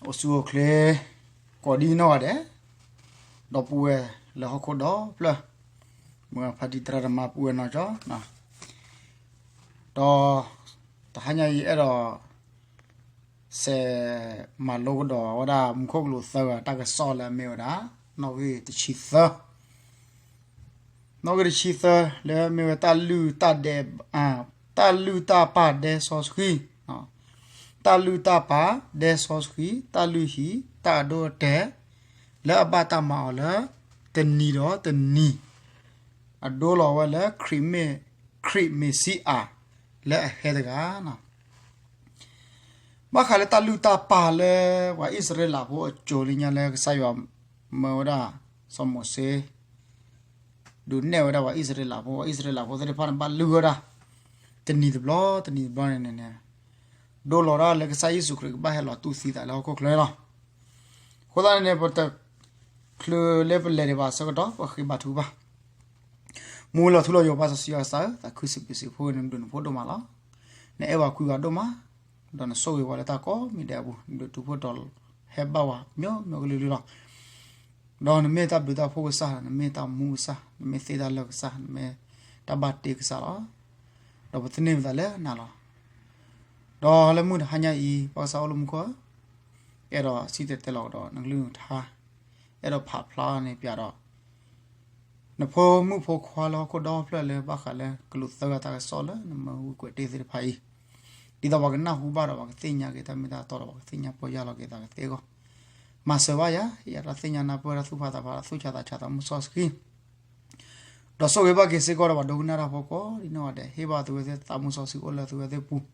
အိၣ်ဆူၣ်အိၣ်ချ့ ကိးဒံနီၢ်ဂၤဒဲး, ဒီပုၢ်ဝဲၢ်လၢဟီၣ်ခိၣ်ဒီဖျၢၣ်, မ့ၢ်ဖါတံၤသရၣ်သမါပုၢ်ဝဲၢ်နီၢ်ကၠီ, ဒီးတဟါညါအံၤအဲၣ်ဒိး စဲးမၤလိကဒီးဝဲဒၣ်မူခိၣ်ကလူးသၢဂၤတၢ်ကစီၣ်လၢအမ့ၢ်ဝဲဒၣ် နီၣ်ဂံၢ်တဆံသၢ နီၣ်ဂံၢ်တဆံသၢ လၢမ့ၢ်ဝဲတၢ်လုၢ်တၢ်ဒဲး, တၢ်လုၢ်တၢ်ပာ်ဒဲစီဆှံ, တၢ်လုၢ်တၢ်ပာ်ဒဲစီဆှံ, တၢ်လုၢ်ဟံၣ်, တၢ်အဒိအတဲာ်, လၢအဘၣ်တၢ်မၤအီၤလၢ တနံၤဒီးတနံၤ, အဒိလီၤဝဲလၢ ခရံာ်မ့ၢ်, ခရံာ်မ့ၣ်စံအၤ လၢအဟဲတဂၤ ဘၣ်ဃးလၢတၢ်လုၢ်တၢ်ပာ်လၢ ပှၤအံၣ်စရ့လးဖိအစိၤလၢညါလၢကစၢ်ယွၤမၢဝဲဒၣ် စီၤမိၤၡ့ ဒုးနဲၣ်ဝဲဒၣ်ပှၤအံၣ်စရ့လးဖိ, ပှၤအံၣ်စရ့လးဖိသ့ၣ်တဖၣ်န့ၣ် ဘၣ်လုၢ်ဝဲဒၣ် တနံၤတဘျီ တနံၤတဘျီန့ၣ်န့ၣ်န့ၣ်, ဒိလီၤဒၣ်လၢကစၢ်ယ့ၣ်ၡူးခရံာ်ကဘၣ်ဟဲလီၤတူၢ်သံသးလၢဟီၣ်ခိၣ်ချၢလီၤ. အဃိသတးန့ၣ်န့ၣ် ပတချုးလၢပလဲၤဒံးဘၣ်အဆၢကတီၢ် ပဃ့ဘါထုကဖၣ် မူလီၤထူလီၤယိာ် ပၢ်စီဆှံယွၤကစၢ်ဧၢ, သးခုစံးဘျုးစံးဖှိၣ် နဒိၣ်နဖိဒိၣ်မးလီၤ. နအဲၣ်ပှၤကွံပှၤဒိၣ်မး, ဒီးနဆိၣ်ဂ့ၤပှၤလၢတၢ်ကိးမံၤဒဲးအပူၤ, နဒုးတူၢ်ဖှိၣ်တီၤဟဲဘၣ်ပှၤ မျိုးမျိုးကလုာ်ကလုာ်လီၤ. ဒီးနမ့ၢ်တၢ်ဘျုးတၢ်ဖှိၣ်ကစၢ်, နမ့ၢ်တၢ်မူကစၢ်, နမ့ၢ်သ့တၢ်လၢာ်ကစၢ်, နမ့ၢ်တၢ်ဘၣ်တ့ကစၢ်လီၤ. ဒီးပသန့ၤပသးလၢနၤလီၤ. ဒီးလၢမုၢ်တဟါညါအံၤ ပၢ်ကစၢ်အိၣ်လၢမူခိၣ်ဧၢ, အဲၣ်ဒိးစံၣ်တဲၤတဲလီၤကဒီးနကလုၢ်နကထါ, အဲၣ်ဒိးဖးဖျါန့ၣ်ပၠးဒီး နဖိမုၣ်ဖိခွါလၢဟီၣ်ခိၣ်ဒီဖျၢၣ်လၢ ဘၣ်ဃးလၢကလူးသၢဂၤတၢ်ကစီၣ်လၢနမၢဝံၤကွဲးတ့ၢ်သ့ၣ်တဖၣ်အံၤ, ဒ်သိးပှၤကနၢ်ဟူဘၣ်ဒီး ပှၤကသ့ၣ်ညါက့ၤတၢ်မ့ၢ်တၢ်တီဒီး ပှၤကသ့ၣ်ညါပီၢ်ယၢ်လီၤက့ၤသးကသ့အဂီၢ်, မၤစၢၤဘၣ်ယၤ, ယတၢ်သ့ၣ်ညါနၢ်ပၢၢ်တၢ်သူၣ်ဖးသးဖး တၢ်သူၣ်ဆါသးဆါသးမုၢ်စီဆှံ ဒီးဆိၣ်ဂ့ၤဘၣ်က့ၤစ့ၢ်ကီးဒီးပှၤဒိကနၣ်တၢ်ဖိကိးဒံနီၢ်ဂၤဒဲး, ဟ့ၣ်ဘၣ်သုဝဲသ့ၣ်သးမုၢ်စီဆှံအိၣ်လၢသုဝဲသ့ၣ်ပူၤ,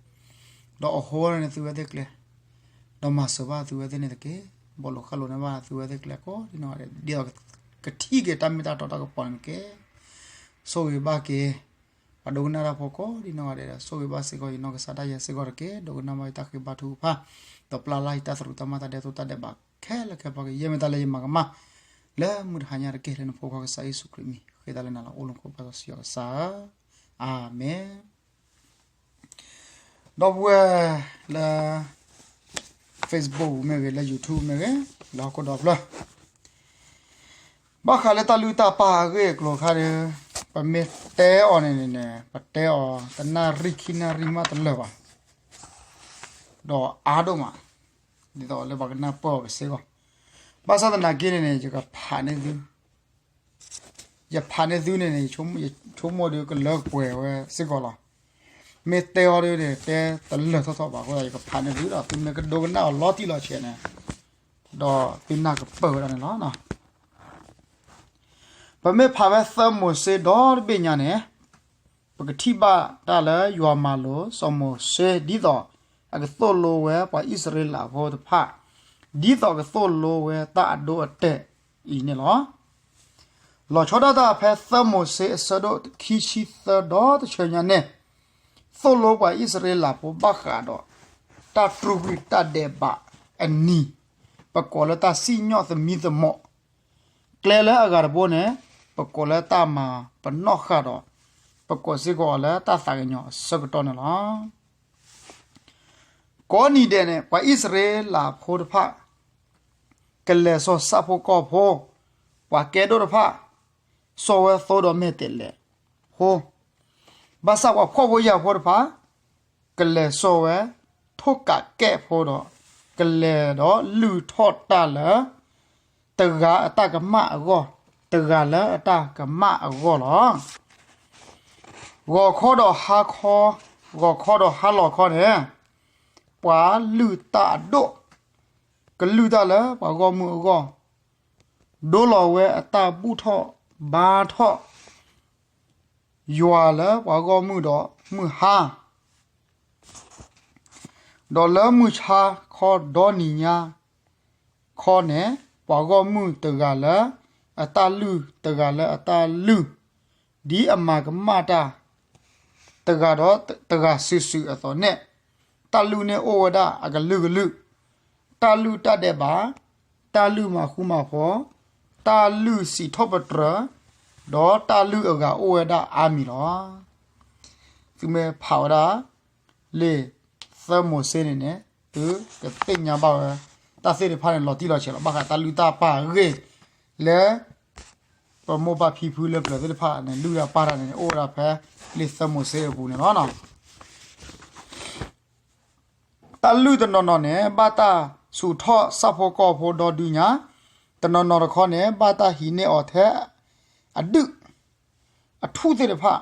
ဒီးအဃိန့ၣ်သုဝဲသ့ၣ်ကျဲ, ဒီးမၤစၢၤဘၣ်သုဝဲသ့ၣ်န့ၣ်တက့ၢ်. ဘီလိာ်ဃၣ်လိာ်န့ၢ်ဘၣ်သုဝဲသ့ၣ်ကျဲကိးဒံနီၢ်ဂၤဒဲး, ဒ်သိးကထံၣ်က့ၤတၢ်မ့ၢ်တၢ်တီတၢ်ကပီၤန့ၣ်တက့ၢ်. ဆိၣ်ဂ့ၤဘၣ်က့ၤ ပှၤဒိကနၣ်တၢ်ဖိကိးဒံနီၢ်ဂၤဒဲးဒီး ဆိၣ်ဂ့ၤဘၣ်စ့ၢ်ကီးယနီၢ်ကစၢ်ဒၣ်ယဲစ့ၢ်ကီးတက့ၢ်. ဒိကနၣ်ဘၣ်ယတၢ်ဃ့ဘါထုကဖၣ်, ဒီးပျၢ်လၢ်ယတၢ်သရူးတၢ်မၤတၢ်ဒဲးတိၢ်တၢ်ဒဲးဘးခဲလၢာ်ခဲဆ့က့ၤ ယဲၢ်မ့ၢ်တၢ်လၢယမၤကမၣ် လၢမုၢ်တဟါညါတက့ၢ် လၢနဖိခွါကစၢ်ယ့ၣ်ၡူးခရံာ်မံၤ ဃ့တၢ်လၢနၤလီၤ. အိၣ်လၢနဖိခွါစီဆှံယွၤကစၢ်ဧၢ, အၤမ့ၣ်. ဒီပုၢ်ဝဲၢ်လၢ Facebook မ့ၢ်ဂ့ၤ လၢ YouTube မ့ၢ်ဂ့ၤ, လၢဟီၣ်ခိၣ်ဒီဖျၢၣ် ဘၣ်ဃးလၢတၢ်လုၢ်တၢ်ပာ်အဂ့ၢ်အကျိၤခါဒီး ပမ့ၢ်တဲအီၤန့ၣ်န့ၣ်န့ၣ် ပတဲအီၤ တနၣ်ရံၣ်ခံနၣ်ရံၣ်မးတလၢာ်ဘၣ်, ဒီးအါဒိၣ်မး, ဒ်သိးလၢပှၤကနၢ်ပၢၢ်အီၤက့ၤစ့ၢ်ကီး, ဘၣ်ဆၣ်သနာ်က့န့ၣ်န့ၣ် ယကဖးန့ၢ်သု ယဖးန့ၢ်သုန့ၣ်န့ၣ် ယဆိကမိၣ်ဒီးကလၢပှဲၤဝဲစ့ၢ်ကီးလီၤ. မ့ၢ်တဲအီၤဒီးန့ၣ် တဲတလၢာ်ထီၣ်ထီၣ်ဘၣ်အဃိသတး ယကဖးန့ၢ်သုဒီး သုမ့ၢ်ကဒိကနၣ်အီၤလီၤတံၢ်လီၤဆဲးန့ၣ် ဒီးသုနၢ်ကပၢၢ်ဝဲဒၣ်န့ၣ်လီၤ. ပမ့ၢ်ဖးဝဲသၢမိၤၡ့ဒီတဘ့ၣ်ညါန့ၣ် ပကထံၣ်ဘၣ်တၢ်လၢယွၤမၤလိာ်စီၤမိၤၡ့ ဒ်သိးအကသိၣ်လိဝဲပှၤအံၣ်စရ့လးဖိတဖၣ် ဒ်သိးကသိၣ်လိဝဲတၢ်အဒိအတဲာ်အံၤန့ၣ်လီၤ. လီၤဆီဒၣ်တၢ်ဖဲသၢမိၤၡ့အဆၢဒိၣ်ခံဆံသၢဒီတဆၢညါန့ၣ် သိၣ်လိပှၤအံၣ်စရ့လးဖိဘၣ်ဃးဒီး တၢ်တြူာ်ကွံာ်တၢ်ဒဲးဘးအနံၤ, ပကိးလၢတၢ်စံၣ်ညီၣ်သမံသမိး, ကျဲလၢအဂၤတဘိန့ၣ် ပကိးလၢတၢ်မၤပနီၣ်ဃာ်ဒီး ပကိးစ့ၢ်ကီးအီၤလၢတၢ်သးကညီၤအဆၢကတီၢ်န့ၣ်လီၤ. ကိးနံၤဒဲးန့ၣ် ပှၤအံၣ်စရ့လးဖိတဖၣ် ကလဲၤစိာ်ဆၣ်ဖိကီၢ်ဖိ, ပှၤကဲဒိၣ်တဖၣ် စိာ်ဝဲသိဒီးမဲာ်တဲးလဲးဖိ, ဘၣ်ဆၣ်ပှၤဖှီၣ်ဖိယာ်ဖိတဖၣ် ကလဲၤစိာ်ဝဲထိၣ်ကးကဲးဖိဒီး ကလဲၤဒီးလုၢ်ထီၣ်တၢ်လၢ တဂၤအတၢ်ကမၣ်အဂီၢ်, တဂၤလၢအတၢ်ကမၣ်အဂီၢ်လီၤ. ဂီၤခီဒီးဟါခီ, ဂီၤခီဒီးဟါလီၤခီန့ၣ် ပှၤလုၢ်တၢ်အဒိၣ်, ကလုၢ်တၢ်လၢပှၤဂီၢ်မုၢ်အဂီၢ်, ဒိလီၤဝဲအတၢ်ဘူၣ်ထီၣ်ဘါထီၣ် ယွၤလၢပှၤဂီၢ်မုၢ်ဒီးမုၢ်ဟါ ဒီးလၢမုၢ်ဆါခီဒီနံၤညါခီန့ၣ် ပှၤဂီၢ်မုၢ်တဂၤလၢအတၢ်လုၢ် တဂၤလၢအတၢ်လုၢ် ဒ်အမၤကမၣ်တၢ် တဂၤဒီးတဂၤစုာ်စုာ်အသိးန့ၣ် တၢ်လုၢ်န့ၣ်အိၣ်ဝဲဒၣ်အကလုာ်ကလုာ်, တၢ်လုၢ်တၢ်ဒဲးဘး, တၢ်လုၢ်မၤဃူမၤဖိး, တၢ်လုၢ်စံးထီၣ်ပတြၢၤ, ဒီးတၢ်လုၢ်အဂၤအိၣ်ဝဲဒၣ်အါမံၤလီၤ. သုမ့ၢ်ဖးဝဲဒၣ် လံာ်သၢမိၤၡ့န့ၣ်န့ၣ် သုကသ့ၣ်ညါဘၣ်ဝဲ တၢ်သ့ၣ်တဖၣ်န့ၣ် လီၤတံၢ်လီၤဆဲးလီၤ. ဘၣ်ဃးတၢ်လုၢ်တၢ်ပာ်အဂ့ၢ်လၢ ပမိၢ်ပၢ်ဖံဖုလၢပျၢၤသ့ၣ်တဖၣ်န့ၣ် လုၢ်တၢ်ပာ်တၢ်န့ၣ် အိၣ်ဝဲဒၣ်ဖဲလံာ်သၢမိၤၡ့အပူၤန့ၣ်လီၤ. တၢ်လုၢ်တနီၤနီၤန့ၣ် ဘၣ်တၢ်ဆူးထီၣ်ဆၣ်ဖိကီၢ်ဖိဒီဒုညါ, တနီၤနီၤတခီန့ၣ် ဘၣ်တၢ်ဟံးန့ၢ်အီၤထဲအဒုၣ် အထူၣ်သ့ၣ်တဖၣ်,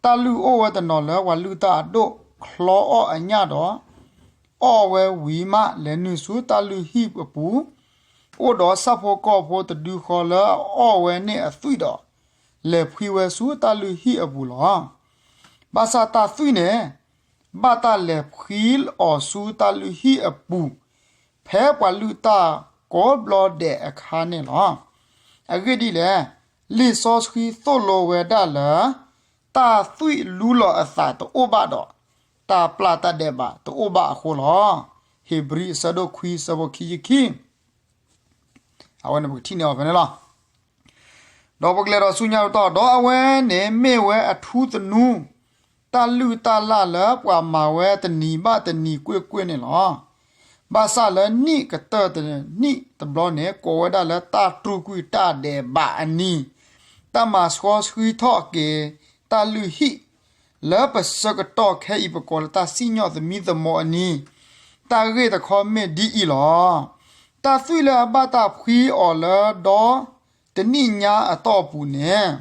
တၢ်လုၢ်အိၣ်ဝဲတနီၤလၢပှၤလုၢ်တၢ်အဒိၣ်ချီအီၣ်အညၣ်ဒီး အီၣ်ဝဲဝံၤမး လဲၤနုာ်ဆူတၢ်လုၢ်ဟံၣ်အပူၤ, အိၣ်ဒီးဆၣ်ဖိကီၢ်ဖိတဒုဃီလၢအအီၣ်ဝဲန့ၢ်အသွံၣ်ဒီး လဲၤဖှံဝဲဆူတၢ်လုၢ်ဟံၣ်အပူၤလီၤ. ဘၣ်ဆၣ်တၢ်သွံၣ်န့ၣ် ဘၣ်တၢ်လဲၤဖှံအီၤဆူတၢ်လုၢ်ဟံၣ်အပူၤ ဖဲပှၤလုၢ်တၢ်ကိးဘျီဒဲးအခါန့ၣ်လီၤ. အဂ့ၢ်ဒ်လဲၣ်, လံာ်စီဆှံသိၣ်လိဝဲဒၣ်လၢ တၢ်သွံၣ်လူလီၤအသးတအိၣ်ဘၣ်ဒီး တၢ်ပျၢ်တၢ်ဒဲးဘးတအိၣ်ဘၣ်အဃိလီၤ. ဧ့ၤဘြံၤအဆၢဒိၣ်ခွံဆၢဖိခံဆံခံ အဝဲန့ၣ်ပကထံၣ်န့ၢ်အီၤဖဲန့ၣ်လီၤ. ဒီးပကလဲၤဒီးဆူညါပတီၢ်, ဒီးအဝဲန့ၣ်မ့ၢ်ဝဲအထူသနူ တၢ်လုၢ်တၢ်လၢ်လၢပှၤမၤဝဲတနံၤဘၣ်တနံၤကွ့ၢ်ကွ့ၢ်န့ၣ်လီၤ. ဘၣ်ဆၣ်လၢနံၣ်ကတၢၢ်တနံၣ်တဘျီန့ၣ် ကိးဝဲဒၣ်လၢတၢ်တြူာ်ကွံာ်တၢ်ဒဲးဘးအနံၤ, တၢ်မၤဆှီဆှံထီၣ်က့ၤတၢ်လုၢ်ဟံၣ် လၢပဆၢကတီၢ်ခဲအံၤပကိးလၢတၢ်စံၣ်ညီၣ်သမံသမိးအနံၤ, တၢ်ဂ့ၢ်တခီမ့ၢ်ဒ်အံၤလီၤ. တၢ်သွံၣ်လၢအဘၣ်တၢ်ဖှံအီၤလၢဒီတနံၣ်ညါအတီၢ်ပူၤန့ၣ်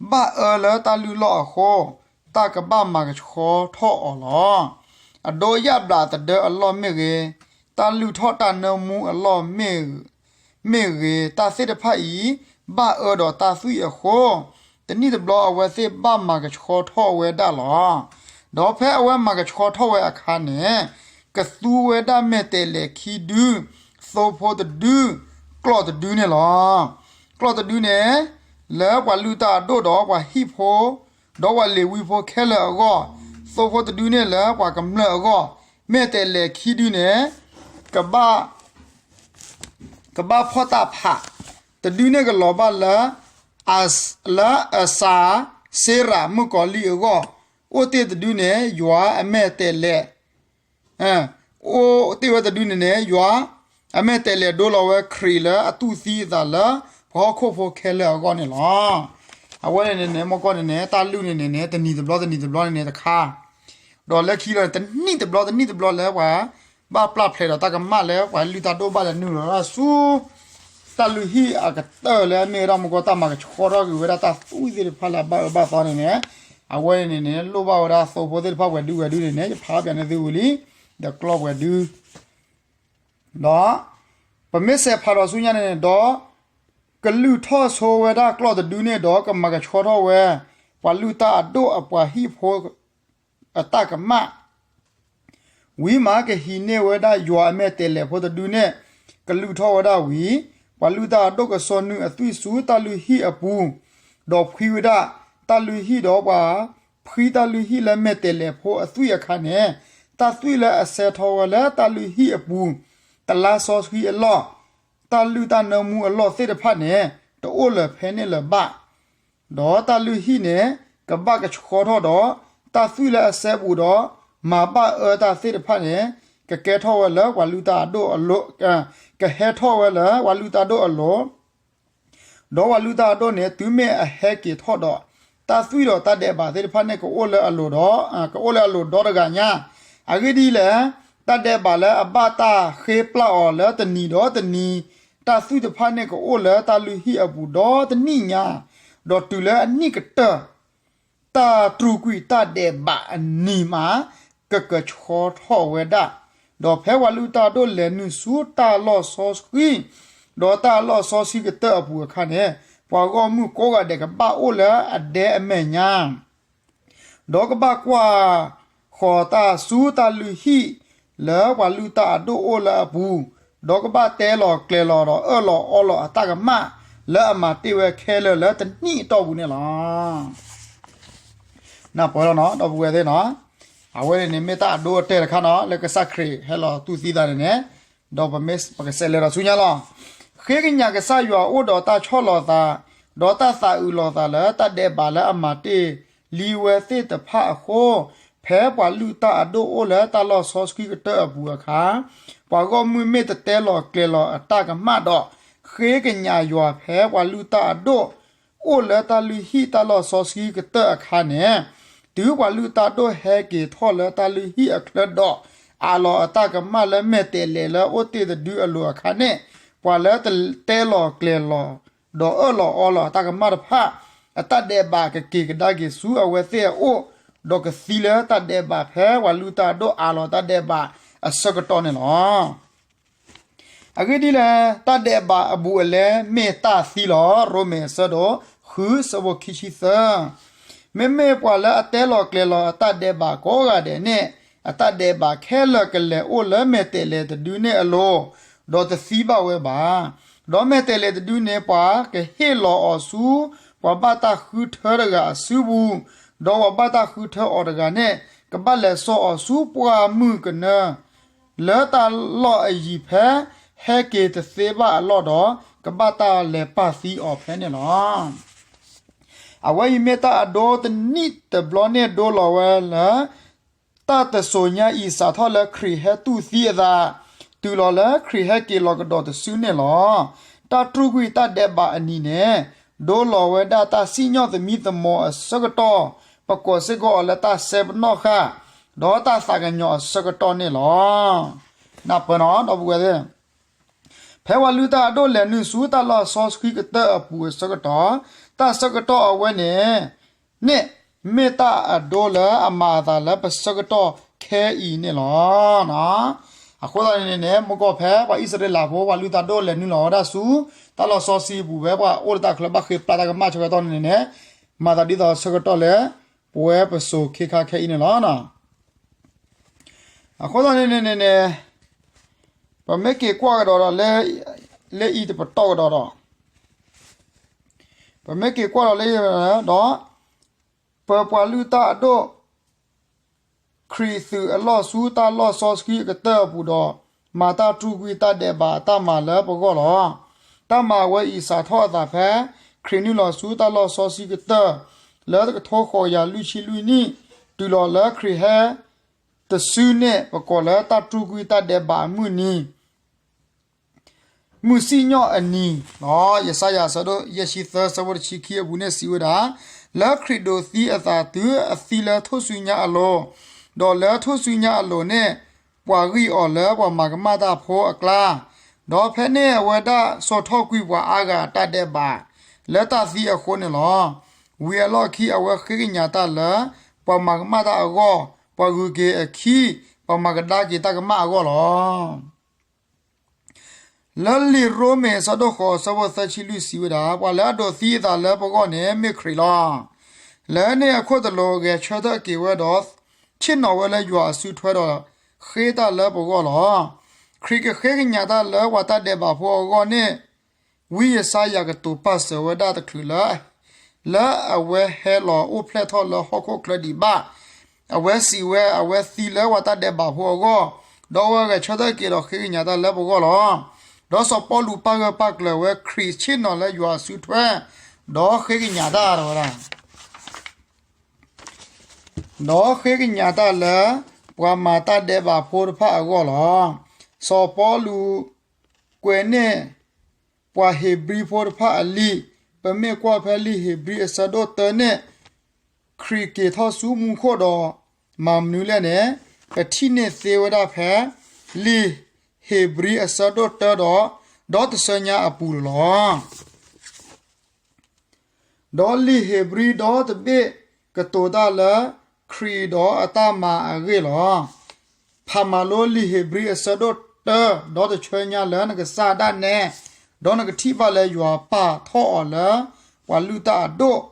ဘၣ်အၢလၢတၢ်လုၢ်လီၢ်အဃိ, တၢ်ကဘၣ်မၤကဆှီထီၣ်အီၤလီၤ. အဒိယၣ်ဘျးသဒၢအလီၢ်မ့ၢ်ဂ့ၤ, တၢ်လုၢ်ထီၣ်တၢ်နၢမူအလီၢ်မ့ၢ်ဂ့ၤ, တၢ်သ့ၣ်တဖၣ်အံၤ ဘၣ်အၢဒီးတၢ်သွံၣ်အဃိ, တနံၣ်တဘျီအဝဲသ့ၣ်ဘၣ်မၤကဆှီထီၣ်ဝဲဒၣ်လီၤ. ဒီးဖဲအဝဲမၤကဆှီထီၣ်ဝဲအခါန့ၣ်, ကသူဝဲဒၣ်မဲာ်တဲးလဲးခံဒု, သိဖိတဒု, ကျီၢ်တဒုန့ၣ်လီၤ. ကျီၢ်တဒုန့ၣ် လၢပှၤလုၢ်တၢ်အဒိၣ်ဒီးပှၤဟံၣ်ဖိ, ဒီးပှၤလ့ၤဝံဖိခဲလၢာ်အဂီၢ်, သိဖိတဒုန့ၣ်လၢပှၤကမျၢၢ်အဂီၢ်, မဲာ်တဲးလဲးခံဒုန့ၣ် ကဘၣ် ကဘၣ်ဖီၣ်တၢ်ဖး, တဒုန့ၣ်ကလီၤဘၣ်လၢ လၢအစၤစ့ရးမုၣ်ကီၤလံၢ်အဂီၢ်, အိၣ်တ့ၢ်တဒုန့ၣ် ယွၤအမဲာ်တဲးလဲး အိၣ်တ့ၢ်ဝဲတဒုန့ၣ်န့ၣ် ယွၤအမဲာ်တဲးလဲးဒိလီၤဝဲခရံာ်လၢအတူၢ်သံအသးလၢ ပှၤဟီၣ်ခိၣ်ဖိခဲလၢာ်အဂီၢ်န့ၣ်လီၤ. အဝဲန့ၣ်န့ၣ် မ့ၢ်ကီၢ်န့ၣ်န့ၣ် တၢ်လုၢ်န့ၣ်န့ၣ်န့ၣ် တနံၤတဘျီတနံၤတဘျီန့ၣ်န့ၣ်တခါ, ဒီးလၢခံလီၤန့ၣ် တနံၣ်တဘျီတနံၣ်တဘျီလၢပှၤ ဘၣ်ပျၢ်ဖျဲးဒီးတၢ်ကမၣ်လၢပှၤလုၢ်တၢ်ဒိၣ်ဘၣ်လဲၤနုာ်လီၤဒၣ်ဆူ တၢ်လုၢ်ဟံၣ်အကတၢၢ်လၢအမ့ၢ်ဝဲဒၣ်မ့ၢ်ကီၢ်တၢ်မၤကဆှီထီၣ်က့ၤဝဲဒၣ်တၢ်သွံၣ်သ့ၣ်တဖၣ်လၢအဘၣ်အၢဘၣ်သီန့ၣ်န့ၣ်, အဝဲန့ၣ်န့ၣ်န့ၣ် လိၣ်ဘၣ်ဝဲဒၣ်သိဖိသ့ၣ်တဖၣ်ပှဲၤဒုပှဲၤဒုန့ၣ်န့ၣ် ယဖးပၠးန့ၢ်သုဝံၤလံ, ဒီးကျီၢ်ပှဲၤဒု ဒီး ပမ့ၢ်စဲးဖးဒီးဆူညါန့ၣ်န့ၣ်ဒီး ကလုၢ်ထီၣ်ဆိဝဲဒၣ်ကျီၢ်တဒုန့ၣ်ဒီး ကမၤကဆှီထီၣ်ဝဲ ပှၤလုၢ်တၢ်အဒိၣ်အပှၤဟံၣ်ဖိအတၢ်ကမၣ် ဝံၤမးကဟံးန့ၢ်ဝဲဒၣ်ယွၤအမဲာ်တဲးလဲးဖိတဒုန့ၣ် ကလုၢ်ထီၣ်ဝဲဒၣ်ဝံၤ, ပှၤလုၢ်တၢ်အဒိၣ်ကစီနုာ်အသွံၣ်ဆူတၢ်လုၢ်ဟံၣ်အပူၤ, ဒီးဖှံဝဲဒၣ်တၢ်လုၢ်ဟံၣ်ဒီးပှၤဖှံတၢ်လုၢ်ဟံၣ်လၢမဲာ်တဲးလဲးဖိအသွံၣ်အခါန့ၣ်, တၢ်သွံၣ်လၢအဆဲထီၣ်ဝဲလၢတၢ်လုၢ်ဟံၣ်အပူၤ, တလါစီဆှံအလီၢ်, တၢ်လုၢ်တၢ်နၢမူအလီၢ်သ့ၣ်တဖၣ်န့ၣ် တအိၣ်လၢၤဖဲန့ၣ်လၢၤဘၣ် ဒီးတၢ်လုၢ်ဟံၣ်န့ၣ် ကဘၣ်ကဆှီထီၣ်ဒီး တၢ်သွံၣ်လၢအဆဲပူၤဒီး မၤဘၣ်အၢတၢ်သ့ၣ်တဖၣ်န့ၣ် ကကဲထီၣ်ဝဲလၢပှၤလုၢ်တၢ်အဒိၣ်အလိၤ, ကဟဲထီၣ်ဝဲလၢပှၤလုၢ်တၢ်ဒိၣ်အလိၤ, ဒီးပှၤလုၢ်တၢ်အဒိၣ်န့ၣ် တုၤမ့ၢ်အဟဲက့ၤထီၣ်ဒီး တၢ်သွံၣ်ဒီးတၢ်ဒဲးဘးသ့ၣ်တဖၣ်န့ၣ် ကအိၣ်လၢအလိၤဒီး, ကအိၣ်လၢအလိၤဒီတဂၤညါ, အဂ့ၢ်ဒ်လဲၣ်, တၢ်ဒဲးဘးလၢအဘၣ်တၢ်ဃ့ပျၢ်အီၤလၢတနံၤဒီးတနံၤ, တၢ်သွံၣ်တဖၣ်န့ၣ်ကအိၣ်လၢတၢ်လုၢ်ဟံၣ်အပူၤဒီတနံၣ်ညါ, ဒီးတုၤလၢအနံၣ်ကတၢၢ် တၢ်တြူာ်ကွံာ်တၢ်ဒဲးဘးအနံၤမး ကကဆှီထီၣ်ဝဲဒၣ်, ဒီးဖဲပှၤလုၢ်တၢ်အဒိၣ်လဲၤနုာ်ဆူတၢ်လီၢ်စီဆှံ, ဒီးတၢ်လီၢ်စီဆှံကတၢၢ်အပူၤအခါန့ၣ်, ပှၤဂီၢ်မုၢ်ကိးဂၤဒဲးကဘၣ်အိၣ်လၢအဒဲအမဲာ်ညါ ဒီးကဘၣ်ကွၢ်ဃီၤတၢ်ဆူတၢ်လုၢ်ဟံၣ် လၢပှၤလုၢ်တၢ်အဒိၣ်အိၣ်လၢအပူၤ, ဒီးကဘၣ်တဲလီၤကျဲၤလီၤဒီးအၢၣ်လီၤအီလီၤအတၢ်ကမၣ် လၢအမၤတ့ၢ်ဝဲခဲလၢာ်လၢတနံၣ်အတီၢ်ပူၤန့ၣ်လီၤ. နၢ်ပၢၢ်လီၤနီၤ ဒီပုၢ်ဝဲၢ်သ့ၣ်နီၤ, အဝဲန့ၣ်န့ၣ်မ့ၢ်တၢ်အဒိအတဲာ်တခါနီၤ လၢကစၢ်ခရံာ်ဟဲလီၤတူၢ်သံသးန့ၣ်န့ၣ်, ဒီးပမ့ၢ်ပကစးလဲၤဒီးဆူညါလီၤ. ဃ့ကညးကစၢ်ယွၤအိၣ်ဒီးတၢ်ဆီၣ်လီၤသး, ဒီးတၢ်သးအုးလီၤသးလၢတၢ်ဒဲးဘးလၢအမၤတ့ၢ်လံဝဲသ့ၣ်တဖၣ်အဃိ, ဖဲပှၤလုၢ်တၢ်အဒိၣ်အိၣ်လၢတၢ်လီၢ်စီဆှံကတၢၢ်အပူၤအခါ, ပှၤဂီၢ်မုၢ်မ့ၢ်တတဲလီၤကျဲၤလီၤအတၢ်ကမၣ်ဒီး ဃ့ကညးယွၤဖဲပှၤလုၢ်တၢ်အဒိၣ်အိၣ်လၢတၢ်လုၢ်ဟံၣ်တၢ်လီၢ်စီဆှံကတၢၢ်အခါန့ၣ်, တုၤပှၤလုၢ်တၢ်ဒိၣ်ဟဲက့ၤထီၣ်လၢတၢ်လုၢ်ဟံၣ်အချၢဒီး အးလီၤအတၢ်ကမၣ်လၢမဲာ်တဲးလဲးလၢအအိၣ်တ့ၢ်တဒုအလိၤအခါန့ၣ်, ပှၤလၢတတဲလီၤကျဲၤလီၤ ဒီးအၢၣ်လီၤအီလီၤအတၢ်ကမၣ်တဖၣ် အတၢ်ဒဲးဘးကက့ၤကဒါက့ၤဆူအဝဲသ့ၣ်အအိၣ်, ဒီးကသံလၢတၢ်ဒဲးဘးဖဲပှၤလုၢ်တၢ်အဒိၣ်အးလီၤတၢ်ဒဲးဘးအဆၢကတီၢ်န့ၣ်လီၤ. အဂ့ၢ်ဒ်လဲၣ်, တၢ်ဒဲးဘးအဘူးအလဲမ့ၢ်တၢ်သံလီၤ. ရိမ့ၤအဆၢဒိၣ်ဃုဆၢဖိခံဆံသၢ, မ့မ့ၢ်ပှၤလၢအတဲလီၤကျဲၤလီၤအတၢ်ဒဲးဘးကိးဂၤဒဲးန့ၣ်, အတၢ်ဒဲးဘးခဲလၢာ်ကလဲၤအိၣ်လၢမဲာ်တဲးလဲးတဒုန့ၣ်အလိၤ, ဒီးတသံဘၣ်ဝဲဘၣ်. ဒီးမဲာ်တဲးလဲးတဒုန့ၣ် ပှၤကဟ့ၣ်လီၤအီၤဆူ ပှၤဘၣ်တၢ်ဃုထၢတဂၤအစုပူၤ, ဒီးပှၤဘၣ်တၢ်ဃုထၢအီၤတဂၤန့ၣ် ကဘၣ်လဲၤစိာ်အီၤဆူပှၢ်မုၢ်ကနၢ လၢတၢ်လီၢ်အယံၤဖဲ ဟဲက့ၤတသ့ဘၣ်အလီၢ်ဒီး ကဘၣ်တၢ်လဲၤပာ်သံအီၤဖဲန့ၣ်လီၤ. အဝဲအံၤမ့ၢ်တၢ်အဒိတနံၣ်တဘျီန့ၣ်ဒိလီၤဝဲလၢ တၢ်တစိၤညါအံၤစးထီၣ်လၢခရံာ်ဟဲတူၢ်သံအသး, တုၤလီၤလၢခရံာ်ဟဲက့ၤလီၤကဒီးတစုန့ၣ်လီၤ. တၢ်တြူၢ်ကွံာ်တၢ်ဒဲးဘးအနံၤန့ၣ် ဒိလီၤဝဲဒၣ်တၢ်စံၣ်ညီၣ်သမံသမိးအဆၢကတီၢ်, ပကိးစ့ၢ်ကီးအီၤလၢတၢ်စဲပနီၣ်ဃာ်, ဒီးတၢ်သးကညီၤအဆၢကတီၢ်န့ၣ်လီၤ. နၢ်ပၢၢ်နီၤ ဒီပုၢ်ဝဲၢ်သ့ၣ် ဖဲပှၤလုၢ်တၢ်အဒိၣ်လဲၤနုာ်ဆူတၢ်လီၢ်စီဆှံကတၢၢ်အပူၤအဆၢကတီၢ်, တၢ်ဆၢကတီၢ်အဝဲန့ၣ် န့ၣ် မ့ၢ်တၢ်အဒိလၢအမၤအသးလၢပဆၢကတီၢ်ခဲအံၤန့ၣ်လီၤ. အဃိသတးန့ၣ်န့ၣ် မုၢ်ကီၢ်ဖဲပှၤအံၣ်စရ့လးဖိ ပှၤလုၢ်တၢ်ဒိၣ်လဲၤနုာ်လီၤဝဲဒၣ်ဆူ တၢ်လီၢ်စီဆှံအပူၤဖဲပှၤအိၣ်လၢတၢ်ချၢဘၣ်ဃ့ပျၢ်တၢ်ကမၣ်ဆၢကတီၢ်န့ၣ်န့ၣ် မၤသးဒ်သိးဆၢကတီၢ်လၢ ပဝဲပစိၤခ့ခါခဲအံၤန့ၣ်လီၤ. အဃိသတးန့ၣ်န့ၣ်န့ၣ် ပမ့ၢ်က့ၤကွၢ်ကဒီးဒီး လၢအံၤတပတီၢ်ကဒီးဒီး ပမ့ၢ်က့ၤကွၢ်ဒီးလၢအံၤဒီး ပပှၤလုၢ်တၢ်အဒိၣ် ခရံာ်သုးအလီၢ်ဆူတၢ်လီၢ်စီဆှံအကတၢၢ်အပူၤဒီး မၤတၢ်တြူၢ်ကွံာ်တၢ်ဒဲးဘးအတၢ်မၤလၢပဂီၢ်လီၤ. တၢ်မၤအဝဲအံၤစးထီၣ်အသးဖဲ ခရံာ်နုာ်လီၤဆူတၢ်လီၢ်စီဆှံကတၢၢ် လၢတကထိဃိးကယၤလွံၢ်ဆံလွံၢ်နံၣ်, တုၤလီၤလၢခရံာ်ဟဲတစုန့ၣ် ပကိးလၢတၢ်တြူၢ်ကွံာ်တၢ်ဒဲးဘးအမုၢ်နံၤ မုၢ်စံၣ်ညီၣ်အနံၤလီၤ. ယၡါယၤအဆၢဒိၣ်ယဲၢ်ဆံသၢ ဆၢဖိတဆံခံအပူၤန့ၣ်စံးဝဲဒၣ်, လၢခရံာ်ဒိးသံအသးတုၤအသံလၢထူၣ်စုညါအလိၤ, ဒီးလၢထူၣ်စုညါအလိၤန့ၣ် ပှၤဂံၢ်အီၤလၢပှၤမၤကမၣ်တၢ်ဖိအကျါ, ဒီးဖဲန့ၣ်အဝဲဒၣ်စိာ်ထီၣ်ကွံာ်ပှၤအါဂၤအတၢ်ဒဲးဘး လၢတၢ်သံအဃိန့ၣ်လီၤ. ဝံၤအလီၢ်ခံအဝဲဃ့ကညးတၢ်လၢ ပှၤမၤကမၣ်တၢ်အဂီၢ်, ပှၤဂုၤက့ၤအခံ, ပှၤမၤကဒါက့ၤတၢ်ကမၣ်အဂီၢ်လီၤ. လၢလံာ်ရိမ့ၤအဆၢဒိၣ်ဃိး အဆၢဖိသၢဆံလွံၢ်စံးဝဲဒၣ်, ပှၤလၢအဒိးသံအသးလၢပဂီၢ်န့ၣ် မ့ၢ်ခရံာ်လီၤ. လၢန့ၣ်အခိၣ်သလုးဂဲၤဆၢထၢၣ်က့ၤဝဲဒီး ဆ့ၣ်နီၤဝဲလၢယွၤအစုထွဲဒီး ဃ့တၢ်လၢပဂီၢ်လီၤ. ခရံာ်ကဃ့ကညးတၢ်လၢပှၤတၢ်ဒဲးဘးဖိအဂီၢ်န့ၣ် ဝံယၡါယၤကတိၤပာ်စၢၤဝဲဒၣ်တချုးလၢ လၢအဝဲဟဲလီၤအိၣ်ဖျဲၣ်ထီၣ်လၢဟီၣ်ခိၣ်ချၢဒံးဘၣ်, အဝဲစံးဝဲ အဝဲသံလၢပှၤတၢ်ဒဲးဘးဖိအဂီၢ်, ဒီးအဝဲဂဲၤဆၢထၢၣ်က့ၤဒီးဃ့ကညးတၢ်လၢပဂီၢ်လီၤ. ဒီးစီၤပီလူးပာ်ဂၢၢ်ပာ်ကျၢၤဝဲခရံာ်ဆ့ၣ်နီၤလၢယွၤအစုထွဲ, ဒီးဃ့ကညးတၢ်တဝဲဒၣ် ဒီးဃ့ကညးတၢ်လၢ ပှၤမၤတၢ်ဒဲးဘးဖိတဖၣ်အဂီၢ်လီၤ. စီၤပီလူး ကွဲးန့ၢ် ပှၤဧ့ၤဘြံၤဖိတဖၣ်အလံာ်, ပမ့ၢ်ကွၢ်ဖဲလံာ်ဧ့ၤဘြံၤအဆၢဒိၣ်တၢန့ၣ်, ခရံာ်က့ၤထီၣ်ဆူမူခိၣ်ဒီး မၤမနုၤလဲၣ်န့ၣ်, ပထံၣ်န့ၢ်သ့ဝဲဒၣ်ဖဲ လံာ်ဧ့ၤဘြံၤအဆၢဒိၣ်တၢဒီး ဒီတဆၢညါအပူၤလီၤ. ဒီးလံာ်ဧ့ၤဘြံၤဒီတဘ့ၣ်ကတိၤတၢ်လၢ ခရံာ်ဒီးအတၢ်မၤအဂ့ၢ်လီၤ. ဖးမၤလိလံာ်ဧ့ၤဘြံၤအဆၢဒိၣ်တၢ ဒီတဆၢညါလၢနကစၢ်ဒၣ်နဲ, ဒီးနကထံၣ်ဘၣ်လၢယွၤပာ်ထီၣ်အီၤလၢ ပှၤလုၢ်တၢ်အဒိၣ်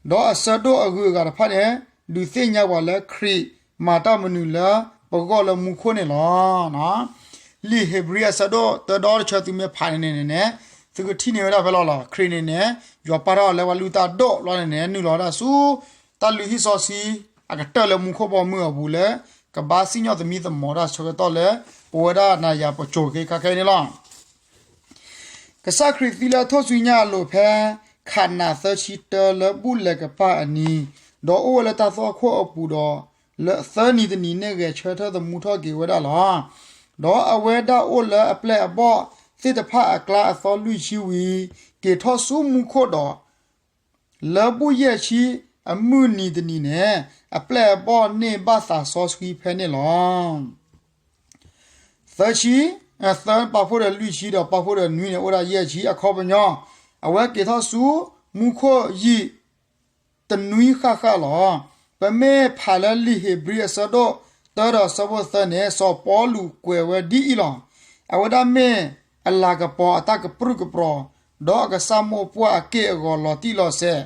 ဒီးအဆၢဒိၣ်အဂုၤအဂၤတဖၣ်န့ၣ် ဒုးသ့ၣ်ညါပှၤလၢခရံာ်မၤတၢ်မနုၤလၢပဂီၢ်လၢမူခိၣ်န့ၣ်လီၤ. လံာ်ဧ့ၤဘြံၤအဆၢဒိၣ်တၢဒီတဆၢသုမ့ၢ်ဖးန့ၣ်န့ၣ်န့ၣ် သုကထံၣ်န့ၢ်ဝဲဒၣ်ဖဲလီၤလီၤ. ခရံာ်န့ၣ်န့ၣ် ယွၤပာ်ထီၣ်အီၤလၢပှၤလုၢ်တၢ်ဒိၣ်လီၤန့ၣ်န့ၣ် နုာ်လီၤဝဲဒၣ်ဆူ တၢ်လုၢ်ဟံၣ်စီဆှံ အကတၢၢ်လၢမူခိၣ်ဘီမုၢ်အပူၤလၢ ကဘၣ်စံၣ်ညီၣ်သမံသမိးတၢ်ဆၢကတီၢ်လၢ ပဝဲဒၣ်နၤယၤပစိၤခဲခါခဲအံၤန့ၣ်လီၤ. ကစၢ်ခရံာ်သံလၢထူၣ်စုညါအလိၤဖဲ ခးနးသၢဆံတၢလၢဘူၣ်လဲၤကပၤအနံၤ, ဒီးအိၣ်ဝဲလၢတၢ်သွၣ်ခိၣ်အပူၤဒီး သၢနံၤတနံၤန့ၣ် ဂဲၤဆၢထၢၣ်သမူထီၣ်က့ၤဝဲဒၣ်လီၤ. ဒီးအဝဲဒၣ်အိၣ်လၢအပျဲၢ်အဘီၣ်သ့ၣ်တဖၣ်အကျါအသီလွံၢ်ဆံဝံၤ, က့ၤထီၣ်ဆူမူခိၣ်ဒီး လၢဘူၣ်ယဲၢ်ဆံအမုၢ်နံၤတနံၤန့ၣ်, အပျဲၢ်အဘီၣ်န့ၢ်ဘၣ်သးစီဆှံဖဲန့ၣ်လီၤ. သၢဆံ, သၢပာ်ဖှိၣ်ဒီးလွံၢ်ဆံဒီးပာ်ဖှိၣ်ဒီးနွံန့ၣ် အိၣ်ဒၣ်ယဲၢ်ဆံအခီပညီ, အဝဲက့ၤထီၣ်ဆူမူခိၣ်ယံာ်တနွံဃၣ်ဃၣ်လီၤ. ပမ့ၢ်ဖးလၢလံာ်ဧ့ၤဘြံၤအဆၢဒိၣ်တၢဒီးအဆၢဖိသၢန့ၣ်, စီၤပီလူးကွဲးဝဲဒ်အံၤလီၤ. အဝဲဒၣ်မ့ၢ်အလၤကပီၤအတၢ်ကပြုၢ်ကပြီၤ, ဒီးအကစၢ်မိၢ်ပှၢ်အက့ၢ်အဂီၤလီၤတံၢ်လီၤဆဲး,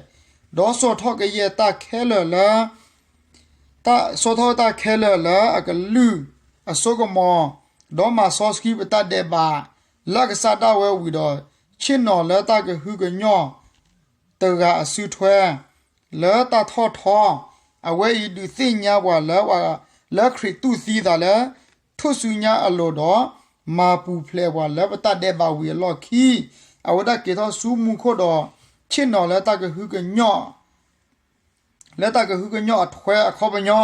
ဒီးစိာ်ထီၣ်ကယဲၢ်တၢ်ခဲလၢာ်လၢ စိာ်ထီၣ်တၢ်ခဲလၢာ်လၢအကလုၢ်အစိကမီၤ, ဒီးမၤစီဆှံပတၢ်ဒဲးဘးလၢအကစၢ်ဒၣ်ဝဲဝံၤဒီး, ဆ့ၣ်နီၤလၢတၢ်ကဟုကညီၢ်တဂၤအစုထွဲ လၢတၢ်ထီၣ်ထီ, အဝဲအံၤဒုးသ့ၣ်ညါပှၤလၢ လၢခရံာ်တူၢ်သံအသးလၢ ထူၣ်စုညါအလိၤဒီး မၤပူၤဖျဲးပှၤလၢပတၢ်ဒဲးဘးဝံၤအလီၢ်ခံ, အဝဲဒၣ်က့ၤထီၣ်ဆူမူခိၣ်ဒီး ဆ့ၣ်နီၤလၢတၢ်ကဟုကညီၢ် လၢတၢ်ကဟုကညီၢ်အထွဲအခီပညီ,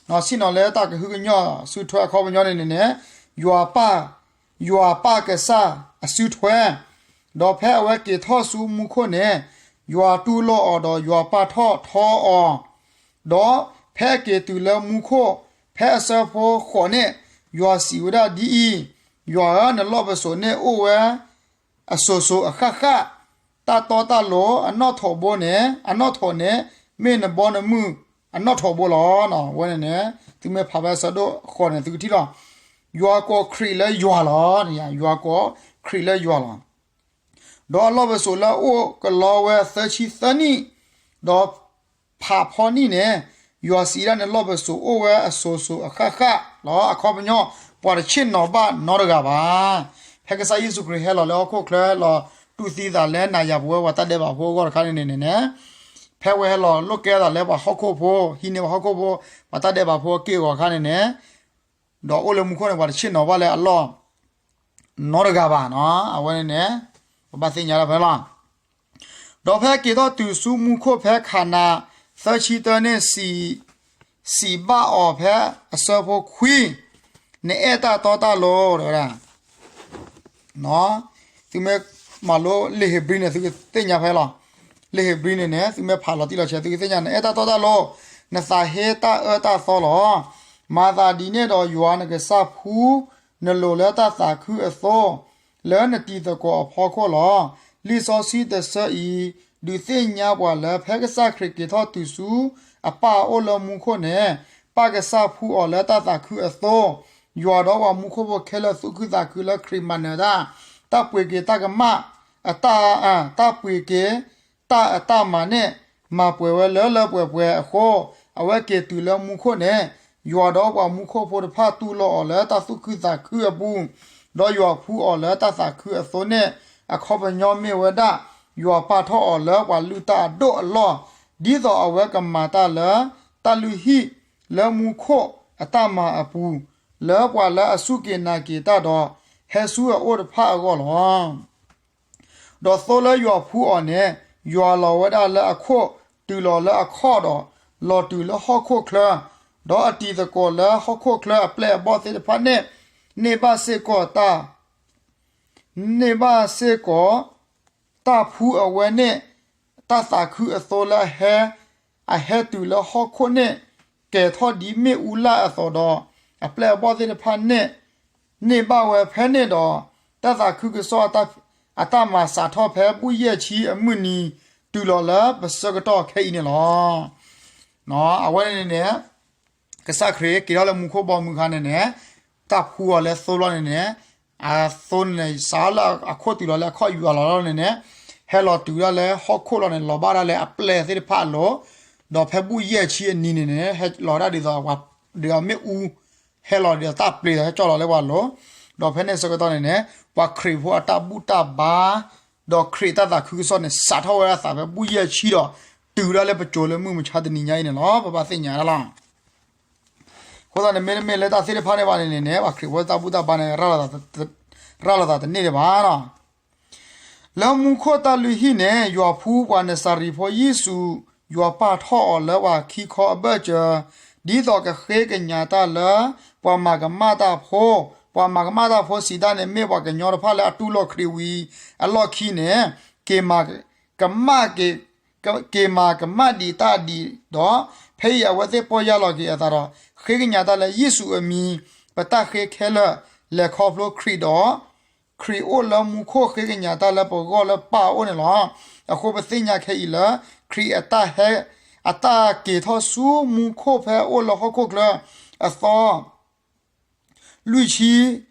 ဆ့ၣ်နီၤလၢတၢ်ကဟုကညီၢ်စုထွဲအခီပညီန့ၣ်န့ၣ်န့ၣ်, ယွၤပၢ်, ယွၤပၢ်ကစၢ်အစုထွဲ, ဒီးဖဲအဝဲက့ၤထီၣ်ဆူမူခိၣ်န့ၣ်, ယွၤတူၢ်လိာ်အီၤဒီးယွၤပၢ်ထီၣ်ထီအီၤ, ဒီးဖဲအက့ၤတုၤလၢမူခိၣ်, ဖဲအဆၢဖိဃိးန့ၣ်, ယွၤစံးဝဲဒၣ်ဒ်အံၤ, ယွၤဧၢ, နလီၢ်ပစိာ်န့ၣ်အိၣ်ဝဲ အစိၤစိၤအဃၣ်ဃၣ်, တၢ်တီတၢ်လိၤအနီၣ်ထိးဘိန့ၣ်, အနီၣ်ထိးန့ၣ် မ့ၢ်နဘီနမုၢ်အနီၣ်ထိးဘိလီၤ. အဝဲန့ၣ်န့ၣ် သုမ့ၢ်ဖးဖဲအဆၢဒိၣ်ဃိးန့ၣ် သုကထံၣ်လီၤ. ယွၤကိးခရံာ်လၢယွၤလီၤ. ယွၤကိးခရံာ်လၢယွၤလီၤ. ဒီးအလီၢ်ပစိာ်လၢအအိၣ်ကလီဝဲသၢဆံသၢနံၣ်, ဒီးဖးဖီနံၣ်န့ၣ်, ယွၤစံးဒၣ်န့ၣ်လီၢ်ပစိာ်အိၣ်ဝဲအစိၤစိၤအဃၣ်ဃၣ်လီၤ. အခီပညီ, ပှၤတဆ့ၣ်နီၤဘၣ်နီတဂၤဘၣ်. ဖဲကစၢ်ယ့ၣ်ၡူးခရံာ်ဟဲလီၤလၢဟီၣ်ခိၣ်ချၢ ဟဲလီၤတူၢ်သံသးလၢနၤယၤပဝဲပှၤတၢ်ဒဲးဘးဖိအဂီၢ်တခါန့ၣ်န့ၣ်န့ၣ်, ဖဲဝဲဟဲလီၤလိၣ်ကဲသးလၢပှၤဟီၣ်ခိၣ်ဖိ, ဟံးန့ၢ်ပှၤဟီၣ်ခိၣ်ဖိ, ပှၤတၢ်ဒဲးဘးဖိအက့ၢ်အဂီၤအခါန့ၣ်န့ၣ်, ဒီးအိၣ်လၢမူခိၣ်န့ၣ် ပှၤတဆ့ၣ်နီၤဘၣ်လၢအလီၢ် နီတဂၤဘၣ်နီၤ. အဝဲန့ၣ်န့ၣ် ပဘၣ်သ့ၣ်ညါလၢဖဲန့ၣ်လီၤ. ဒီးဖဲက့ၤထီၣ်တုၤဆူမူခိၣ်ဖဲခးနၤ သၢဆံတၢန့ၣ် စံးဘၣ်အီၤဖဲအဆၢဖိခွံ, နအဲၣ်တၢ်တီတၢ်လိၤ တဲဝဲဒၣ် သုမ့ၢ်မၤလိလံာ်ဧ့ၤဘြံၤန့ၣ် သုကသ့ၣ်ညါဖဲလီၤ. လံာ်ဧ့ၤဘြံၤန့ၣ်န့ၣ် သုမ့ၢ်ဖးလီၤတံၢ်လီၤဆဲး သုကသ့ၣ်ညါ နအဲၣ်တၢ်တီတၢ်လိၤ, နသးဟ့တၢ်အၢတၢ်သီလီၤ. မၤသးဒ်န့ၣ်ဒီး ယွၤနကစၢ်ဖှူ နလိၤလၢတၢ်သးခုအသိ လၢနတံၤသကိးအဖီခိၣ်လီၤ. လံာ်စီဆှံတဆၢအံၤ ဒုးသ့ၣ်ညါပှၤလၢ ဖဲကစၢ်ခရံာ်က့ၤထီၣ်တုၤဆူအပၢ်အအိၣ်လၢမူခိၣ်န့ၣ်, ပၢ်ကစၢ်ဖှူအီၤလၢတၢ်သးခုအသိ, ယွၤဒီးပှၤမူခိၣ်ဖိခဲလၢာ်သူၣ်ခုသးခုလၢခရံာ်မၤနၢၤတၢ်, တၢ်ပှ့ၤက့ၤတၢ်ကမၣ်, အတၢ်, တၢ်ပှ့ၤက့ၤ တၢ်အတၢ်မၤန့ၣ် မၤပှဲၤဝဲလၢလၢပှဲၤပှဲၤအဃိ, အဝဲက့ၤတုၤလၢမူခိၣ်န့ၣ်, ယွၤဒီးပှၤမူခိၣ်ဖိတဖၣ်တူၢ်လိာ်အီၤလၢတၢ်သူၣ်ခုသးခုအပူၤ, ဒီးယွၤဖှူအီၤလၢတၢ်သးခုအသိန့ၣ်, အခီပညီမ့ၢ်ဝဲဒၣ် ယွၤပာ်ထီၣ်အီၤလၢပှၤလုၢ်တၢ်အဒိၣ်အလီၢ်, ဒ်သိးအဝဲကမၤတၢ်လၢ တၢ်လုၢ်ဟံၣ် လၢမူခိၣ်အတၢ်မၤအပူၤ, လၢပှၤလၢအစူၢ်က့ၤနာ်က့ၤတၢ်ဒီး ဟဲဆူအအိၣ်တဖၣ်အဂီၢ်လီၤ. ဒီးသိလၢယွၤဖှူအီၤန့ၣ်, ယွၤလီၤဝဲဒၣ်လၢအခိၣ်တုၤလီၤလၢအခီၣ်ဒီး လီၤတုၤလၢဟီၣ်ခိၣ်ချၢ, ဒီးအတံၤသကိးလၢဟီၣ်ခိၣ်ချၢအပျဲၢ်အဘီၣ်သ့ၣ်တဖၣ်န့ၣ်, န့ၢ်ဘၣ်စ့ၢ်ကီးတၢ်, န့ၢ်ဘၣ်စ့ၢ်ကီး တၢ်ဖှူအဝဲန့ၣ် တၢ်သးခုအသိလၢအဟဲ, အဟဲတုၤလၢဟီၣ်ခိၣ်န့ၣ် ကဲၤထီၣ်ဒ်မ့ၣ်အူလၢ်အသိးဒီး, အပျဲၢ်အဘီၣ်သ့ၣ်တဖၣ်န့ၣ် န့ၢ်ဘၣ်ဝဲဖဲန့ၣ်ဒီး, တၢ်သးခုကစီၣ်အတၢ်မၤစးထီၣ်ဖဲဘူၣ်ယဲၢ်ဆံအမုၢ်နံၤ တုၤလီၤလၢပဆၢကတီၢ်ခဲအံၤန့ၣ်လီၤ. အဝဲန့ၣ်န့ၣ် ကစၢ်ခရံာ်က့ၤထီၣ်လၢမူခိၣ်ဘီမုၢ်အခါန့ၣ်န့ၣ်, တၢ်ဖှူအီၤလၢသိဘျီန့ၣ်န့ၣ်, အသိန့ၣ်န့ၣ် စးလၢအခိၣ်တုၤလီၤလၢအခီၣ်ယွၤလီၤလီၤန့ၣ်န့ၣ်, ဟဲလီၤတုၤဒၣ်လၢဟီၣ်ခိၣ်လီၤန့ၣ် လီၤဘၣ်ဒၣ်လၢအပျဲၢ်သ့ၣ်တဖၣ်အလိၤ, ဒီးဖဲဘူၣ်ယဲၢ်ဆံအနံၤန့ၣ်န့ၣ် ဟဲလီၤဒၣ်ဒ်သိး ဒ်သိးမ့ၣ်အူ ဟဲလီၤဒ်သိးတၢ်ပျ့ၤဒီးဟဲကၠီၣ်လီၤလၢပှၤလိၤ, ဒီးဖဲန့ၣ်ဆၢကတီၢ်န့ၣ်န့ၣ် ပှၤခရံာ်ဖိအတၢ်ဘူၣ်တၢ်ဘါ ဒီးခရံာ်တၢ်သးခုကစီၣ်န့ၣ် စးထီၣ်ဝဲဒၣ်သးဖဲဘူၣ်ယဲၢ်ဆံဒီး တုၤဒၣ်လၢပစိၤလၢမုၢ်မဆါတနံၤညါအံၤန့ၣ်လီၤ. ပဘၣ်သ့ၣ်ညါဒၣ်လီၤ. အဃိသတးန့ၣ် မ့တမ့ၢ်လၢတၢ်သ့ၣ်တဖၣ်န့ၣ်ဘၣ်န့ၣ်န့ၣ်န့ၣ် ပှၤခရံာ်ဖိတၢ်ဘူၣ်တၢ်ဘါန့ၣ် ရၤလီၤသးတန့ၢ်ဒံးဘၣ်လီၤ. လၢမူခိၣ်တၢ်လုၢ်ဟံၣ်န့ၣ် ယွၤဖှူပှၤနစၤရ့းဖိယ့ၣ်ၡူး, ယွၤပာ်ထီၣ်အီၤလၢပှၤခံခီအဘၢၣ်စၢၤ, ဒ်သိးကဃ့ကညးတၢ်လၢ ပှၤမၤကမၣ်တၢ်ဖိ, ပှၤမၤကမၣ်တၢ်ဖိစံးတၢ်န့ၣ် မ့ၢ်ပှၤကညီတဖၣ်လၢအတူၢ်လိာ်ခရံာ်ဝံၤအလီၢ်ခံန့ၣ်, က့ၤမၤကမၣ်ဒံးတၢ်ဒံးဒီး, ဖဲအံၤအဝဲသ့ၣ်ပီၢ်ယၢ်လီၤက့ၤအသးဒီး ဃ့ကညးတၢ်လၢယ့ၣ်ၡူးအမံၤ, ပတၢ်ဃ့ခဲလၢာ် လဲၤခီဖျိခရံာ်ဒီး ခရံာ်အိၣ်လၢမူခိၣ်ဃ့ကညးတၢ်လၢပဂီၢ်လၢပၢ်အအိၣ်န့ၣ်လီၤ. အဃိပသ့ၣ်ညါခဲအံၤလၢ ခရံာ်အတၢ်ဟဲ, အတၢ်က့ၤထီၣ်ဆူမူခိၣ်ဖဲအိၣ်လၢဟီၣ်ခိၣ်ချၢအသီ လွံၢ်ဆံ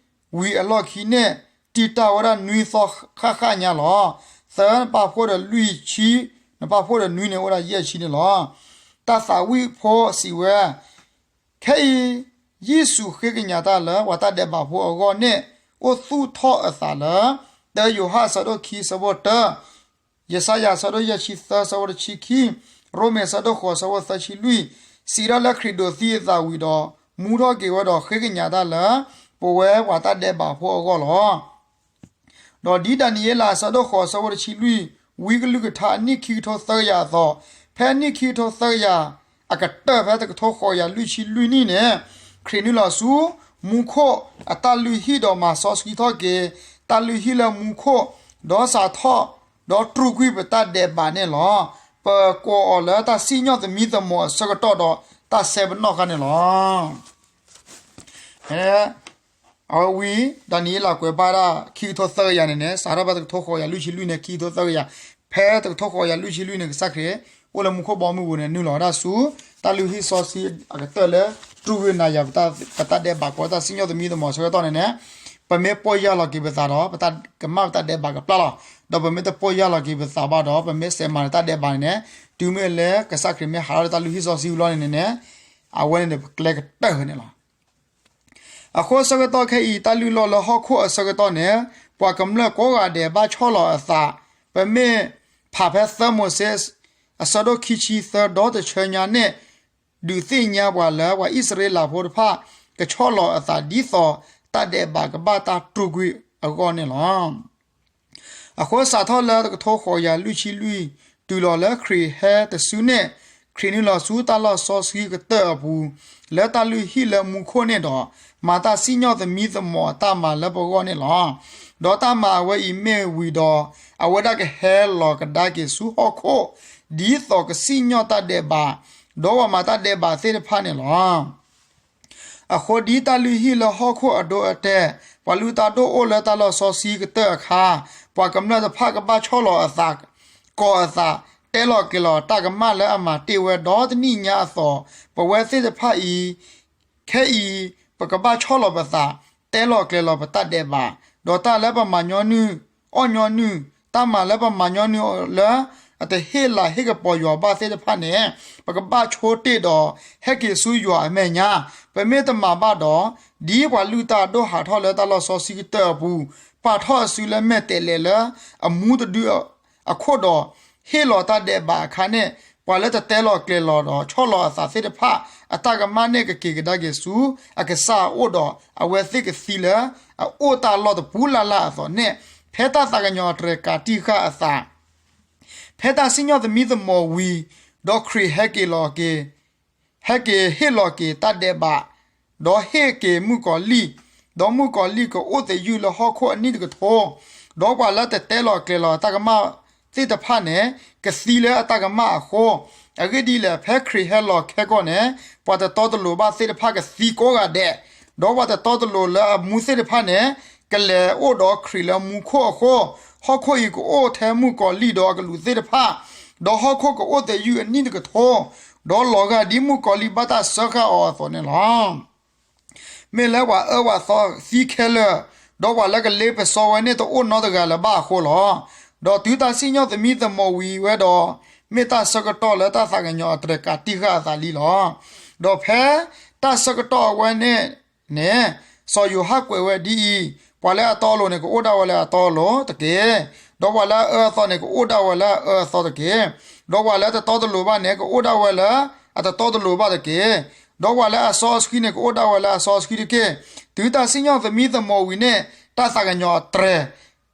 ဝံၤအလီၢ်ခံန့ၣ် တံာ်တာ်ဝဲဒၣ်နွံသီဃၣ်ဃၣ်ညါလီၤ. သၢနပာ်ဖှိၣ်ဒီးလွံၢ်ဆံ, နပာ်ဖှိၣ်ဒီးနွံန့ၣ်အိၣ်ဒၣ်ယဲၢ်ဆံန့ၣ်လီၤ. တၢ်သးဝံၣ်ဖိစံးဝဲ, ခဲအံၤ ယ့ၣ်ၡူးဃ့ကညးတၢ်လၢ ပှၤတၢ်ဒဲးဘးဖိအဂီၢ်န့ၣ် အိၣ်သူၣ်ထီၣ်အသးလၢ တၢယိၤဟၣ်အဆၢဒိၣ်ခံဆၢဖိတၢ, ယၡါယၤအဆၢဒိၣ်ယဲၢ်ဆံသၢဆၢဖိတဆံခံ, ရိမ့ၤအဆၢဒိၣ်ဃိးဆၢဖိသၢဆံလွံၢ်, စံးထီၣ်လၢခရံာ်ဒိးသံအသးဝံၤဒီး မူထီၣ်က့ၤဝဲဒီးဃ့ကညးတၢ်လၢ ပဝဲပှၤတၢ်ဒဲးဘးဖိအဂီၢ်လီၤ. ဒီးဒ်ဒၤနံးယ့လးအဆၢဒိၣ်ဃိးအဆၢဖိတဆံလွံၢ်, ဝံအကလုၢ်ကထါအနံၣ်ခံကထိသၢကယၤအသိး, ဖဲအနံၣ်ခံကထိသၢကယၤအကတၢၢ် ဖဲတကထိဃိးကယၤလွံၢ်ဆံလွံၢ်နံၣ်န့ၣ်, ခရံာ်နုာ်လီၤဆူမူခိၣ်အတၢ်လုၢ်ဟံၣ်ဒီးမၤစီဆှံထီၣ်က့ၤ တၢ်လုၢ်ဟံၣ်လၢမူခိၣ်, ဒီးစးထီၣ်ဒီးတြူာ်ကွံာ်ပတၢ်ဒဲးဘးန့ၣ်လီၤ. ပကိးအီၤလၢတၢ်စံၣ်ညီၣ်သမံသမိးအဆၢကတီၢ်ဒီးတၢ်ဆဲးပနီၣ်ဃာ်န့ၣ်လီၤ. အဝဲဝံၤ ဒၤနံးယ့လးကွဲးဘၣ်ဒၣ် ခံကထိသၢကယၤန့ၣ်န့ၣ် စးထီၣ်ဖဲတကထိဃိးကယၤလွံၢ်ဆံလွံၢ်န့ၣ် ခံကထိသၢကယၤ, ဖဲတကထိဃိးကယၤလွံၢ်ဆံလွံၢ်န့ၣ် ကစၢ်ခရံာ် အိၣ်လၢမူခိၣ်ဘီမုၢ်ပူၤန့ၣ် နုာ်လီၤဝဲဒၣ်ဆူ တၢ်လုၢ်ဟံၣ်စီဆှံအကတၢၢ်လၢ တြူာ်ကွံာ်နၤယၤ ပတၢ်ဒဲးဘးကိးတၢ်စံၣ်ညီၣ်သမံသမိးအဆၢကတီၢ်န့ၣ်န့ၣ်, ပမ့ၢ်ပီၢ်ယၢ်လီၤက့ၤပသးဒီး ပတၢ်ကမၣ်ပတၢ်ဒဲးဘးကပျၢ်လီၤ. ဒီးပမ့ၢ်တပီၢ်ယၢ်လီၤက့ၤပသးဘၣ်ဒီး ပမ့ၢ်စဲးမၤနၢၤတၢ်ဒဲးဘးန့ၣ်န့ၣ်, တုၤမ့ၢ်လၢကစၢ်ခရံာ်မ့ၢ်ဟးထီၣ်လၢတၢ်လုၢ်ဟံၣ်စီဆှံအလီၢ်န့ၣ်န့ၣ်န့ၣ်, အဝဲန့ၣ်န့ၣ် ပကျဲကတၢၢ်န့ၣ်လီၤ. အဃိဆၢကတီၢ်ခဲအံၤ တၢ်လုၢ်လီၢ်လၢဟီၣ်ခိၣ်အဆၢကတီၢ်န့ၣ်, ပှၤကမျၢၢ်ကိးဂၤဒဲးဘၣ်ဆီၣ်လီၤအသး, ပမ့ၢ်ဖးဖဲသၢမိၤၡ့ အဆၢဒိၣ်ခံဆံသၢ ဒီတဆၢညါန့ၣ်, ဒုးသ့ၣ်ညါပှၤလၢပှၤအံၣ်စရ့လးဖိတဖၣ် ကဆီၣ်လီၤအသးဒ်သိး တၢ်ဒဲးဘးကဘၣ်တၢ်တြူာ်ကွံာ်အဂီၢ်န့ၣ်လီၤ. အဃိစးထီၣ်လၢတကထိဃိးကယၤလွံၢ်ဆံလွံၢ် တုၤလီၤလၢခရံာ်ဟဲတစုန့ၣ်, ခရံာ်နုာ်လီၤဆူတၢ်လီၢ်စီဆှံကတၢၢ်အပူၤ, လၢတၢ်လုၢ်ဟံၣ်လၢမူခိၣ်န့ၣ်ဒီး, မၤတၢ်စံၣ်ညီၣ်သမံသမိးအတၢ်မၤလၢပဂီၢ်န့ၣ်လီၤ. ဒီးတၢ်မၤအဝဲအံၤမ့ၢ်ဝံၤဒီး, အဝဲဒၣ်ကဟဲလီၤကဒါက့ၤဆူဟီၣ်ခိၣ်, ဒ်သိးကစံၣ်ညီၣ်တၢ်ဒဲးဘး, ဒီးပှၤမၤတၢ်ဒဲးဘးသ့ၣ်တဖၣ်န့ၣ်လီၤ. အဃိဒ်တၢ်လုၢ်ဟံၣ်လၢဟီၣ်ခိၣ်အဒိအတဲာ်, ပှၤလုၢ်တၢ်ဒိၣ်အိၣ်လၢတၢ်လီၢ်စီဆှံကတၢၢ်အခါ, ပှၤကမျၢၢ်တဖၣ်ကဘၣ်ဆီၣ်လီၤအသး, ကိးအသး, တဲလီၤကျဲၤလီၤတၢ်ကမၣ်လၢအမၤတ့ၢ်ဝဲဒီတနံၣ်ညါအသိး, ပဝဲသ့ၣ်တဖၣ်အံၤ, ခဲအံၤ, ပကဘၣ်ဆီၣ်လီၤပသး, တဲလီၤကျဲၤလီၤပတၢ်ဒဲးဘး, ဒီးတၢ်လၢပမၤညီနုၢ်, အီၣ်ညီနုၢ်, တၢ်မၤလၢပမၤညီနုၢ်လၢ အတဟ့ၣ်လၤဟ့ၣ်ကပီၤယွၤဘၣ်သ့ၣ်တဖၣ်န့ၣ်, ပကဘၣ်ဆိတ့ၢ်ဒီးဟဲက့ၤဆူယွၤအမဲာ်ညါ, ပမ့ၢ်တမၤဘၣ်ဒီး, ဒ်ပှၤလုၢ်တၢ်အဒိၣ်ဟးထီၣ်လၢတၢ်လီၢ်စီဆှံကတၢၢ်အပူၤ, ပာ်ထီၣ်အစုလၢမဲာ်တဲးလဲးလၢအမူတဒုအခိၣ်ဒီး, ဟ့ၣ်လီၤတၢ်ဒဲးဘးအခါန့ၣ်, ပှၤလၢတတဲလီၤကျဲၤလီၤဒီးဆီၣ်လီၤအသးသ့ၣ်တဖၣ်, အတၢ်ကမၣ်န့ၣ်ကက့ၤကဒါက့ၤဆူအကစၢ်အအိၣ်ဒီး အဝဲသ့ၣ်ကသံလၢအအိၣ်တၢ်လီၢ်တပူၤလၢ်လၢ်အသိးန့ၣ်, ဖဲတၢ်သးကညီၤအတြဲၤကးတံာ်ဃာ်အသး ဖဲတၢ်စံၣ်ညီၣ်သမံသမိးဝံၤ, ဒီးခရံာ်ဟဲက့ၤလီၤက့ၤ, ဟဲက့ၤဟ့ၣ်လီၤက့ၤတၢ်ဒဲးဘး, ဒီးဟ့ၣ်က့ၤမုၣ်ကီၤလံၢ်, ဒီးမုၣ်ကီၤလံၢ်ကအိၣ်သယုၢ်လၢဟီၣ်ခိၣ်အနံၣ်တကထိ, ဒီးပှၤလၢတတဲလီၤကျဲၤလီၤတၢ်ကမၣ်သ့ၣ်တဖၣ်န့ၣ်, ကသံလၢအတၢ်ကမၣ်အဃိ, အဂ့ၢ်ဒ်လဲၣ် ဖဲခရံာ်ဟဲလီၤခဲကီၢ်န့ၣ်, ပှၤတတီတလိၤဘၣ်သ့ၣ်တဖၣ်ကသံကိးဂၤဒဲး, ဒီးပှၤတတီတလိၤလၢအမူသ့ၣ်တဖၣ်န့ၣ်, ကလဲၤအိၣ်ဒီးခရံာ်လၢမူခိၣ်အဃိ, ဟီၣ်ခိၣ်အံၤကအိၣ်ထဲမုၣ်ကီၤလံၢ်ဒီးအကလူးသ့ၣ်တဖၣ်, ဒီးဟီၣ်ခိၣ်ကအိၣ်သယုၢ်အနံၣ်တကထိ, ဒီးလီၤဂာ်ဒ်မုၣ်ကီၤလံၢ်ဘၣ်တၢ်စၢဃာ်အီၤအသိးန့ၣ်လီၤ. မ့ၢ်လၢပှၤအၢပှၤသီသံခဲလၢာ်, ဒီးပှၤလၢကလ့ပစီဝဲန့ၣ်တအိၣ်နီတဂၤလၢၤဘၣ်အဃိလီၤ. ဒီးတုၤတၢ်စံၣ်ညီၣ်သမံသမိးဝံၤဝဲဒီး, မ့ၢ်တၢ်ဆၢကတီၢ်လၢတၢ်သးကညီၤအတြဲၤကးတံာ်ဃာ်အသးလံလီၤ. ဒီးဖဲတၢ်ဆၢကတီၢ်အဝဲန့ၣ်န့ၣ်, စီၤယိၤဟၣ်ကွဲးဝဲဒ်အံၤ, ပှၤလၢအတီအလိၤန့ၣ် ကအိၣ်ဒၣ်ဝဲလၢအတီအလိၤတက့ၢ်. ဒီးပှၤလၢအအၢအသီန့ၣ် ကအိၣ်ဒၣ်ဝဲလၢအအၢအသီတက့ၢ်. ဒီးပှၤလၢအတတီတလိၤဘၣ်န့ၣ် ကအိၣ်ဒၣ်ဝဲလၢအတတီတလိၤဘၣ်တက့ၢ်. ဒီးပှၤလၢအစီအဆှံန့ၣ် ကအိၣ်ဒၣ်ဝဲလၢအစီအဆှံတက့ၢ်. တုၤတၢ်စံၣ်ညီၣ်သမံသမိးဝံၤန့ၣ်, တၢ်သးကညီၤအတြဲၤ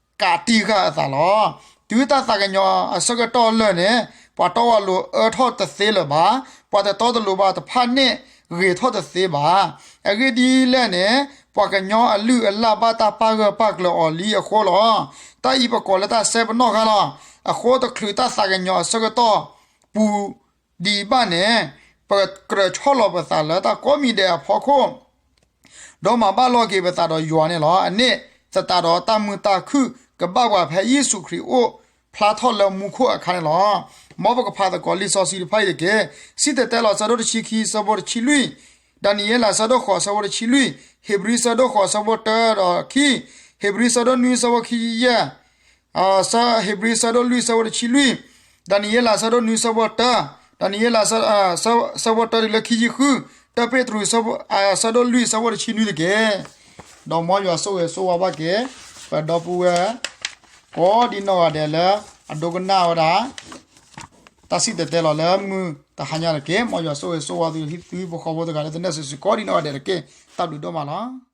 ကးတံာ်ဃာ်အသးလီၤ. တုၤတၢ်သးကညီၤအဆၢကတီၢ်လၢာ်န့ၣ်, ပှၤတီပှၤလိၤအၢထီၣ်တသ့လၢၤဘၣ်. ပှၤတတီတလိၤဘၣ်တဖၣ်န့ၣ်, ဂ့ၤထီၣ်တသ့ဘၣ်. အဂ့ၢ်ဒ်လဲၣ်န့ၣ် ပှၤကညီအလုၢ်အလၢ်ဘၣ်တၢ်ပာ်ဂၢၢ်ပာ်ကျၢၤအီၤလံအဃိလီၤ. တၢ်အံၤပကိးလၢတၢ်စဲပနီၣ်ဃာ်လီၤ. အဃိတချုးတၢ်သးကညီၤအဆၢကတီၢ်ပူၤဒံးဘၣ်န့ၣ် ပကြၢးဆီၣ်လီၤပသးလၢတၢ်ကိးမံၤဒဲးအဖီခိၣ် ဒီးမၤဘၣ်လိာ်က့ၤပသးဒီးယွၤန့ၣ်လီၤ. အန့ၣ်သတးဒီးတၢ်မုာ်တၢ်ခုၣ်ကဘၣ်ပှၤဖဲယ့ၣ်ၡူးခရံာ်အိၣ်ဖျါထီၣ်လၢမူခိၣ်အခါန့ၣ်လီၤ. မ်ပကဖးသကိးလံာ်စီဆှံတဖၣ်အံၤတက့ၢ်. စံၣ်တဲၤတဲလီၤ ဆၢဒိၣ်တဆံခံ ဆၢဖိတဆံလွံၢ်, ဒၤနံးယ့လး ဆၢဒိၣ်ဃိး ဆၢဖိတဆံလွံၢ်, ဧ့ၤဘြံၤ ဆၢဒိၣ်ဃိး ဆၢဖိတၢဒီးခံ, ဧ့ၤဘြံၤ ဆၢဒိၣ်နွံ ဆၢဖိခံဆံယဲၢ် ဧ့ၤဘြံၤ ဆၢဒိၣ်လွံၢ် ဆၢဖိတဆံလွံၢ်, ဒၤနံးယ့လး ဆၢဒိၣ်နွံ ဆၢဖိတၢ, ဒၤနံးယ့လး ဆၢဖိတၢတုၤလၢခံဆံဃု, တၢ်ပ့းတရူး ဆၢဒိၣ်လွံၢ် ဆၢဖိတဆံနွံတက့ၢ်. ဒီးမ်ယွၤဆိၣ်ဂ့ၤဆိၣ်ဝါဘၣ်က့ၤ ပဒီပုၢ်ဝဲၢ် ကိးဒံနီၢ်ဂၤဒဲးလၢအဒိကနၣ်ဝဲဒၣ် တၢ်စံၣ်တဲၤတဲလီၤလၢမုၢ်တဟါညါတက့ၢ်. မ်ယွၤဆိၣ်ဂ့ၤဆိၣ်ဝါသုဟံၣ်သုပဃီဖိတဂၤလၢတနၢ်စံးစ့ၢ်ကီးဒံနီၢ်ဂၤဒဲးတက့ၢ်. တၢ်ဘျုးဒိၣ်မးလီၤ.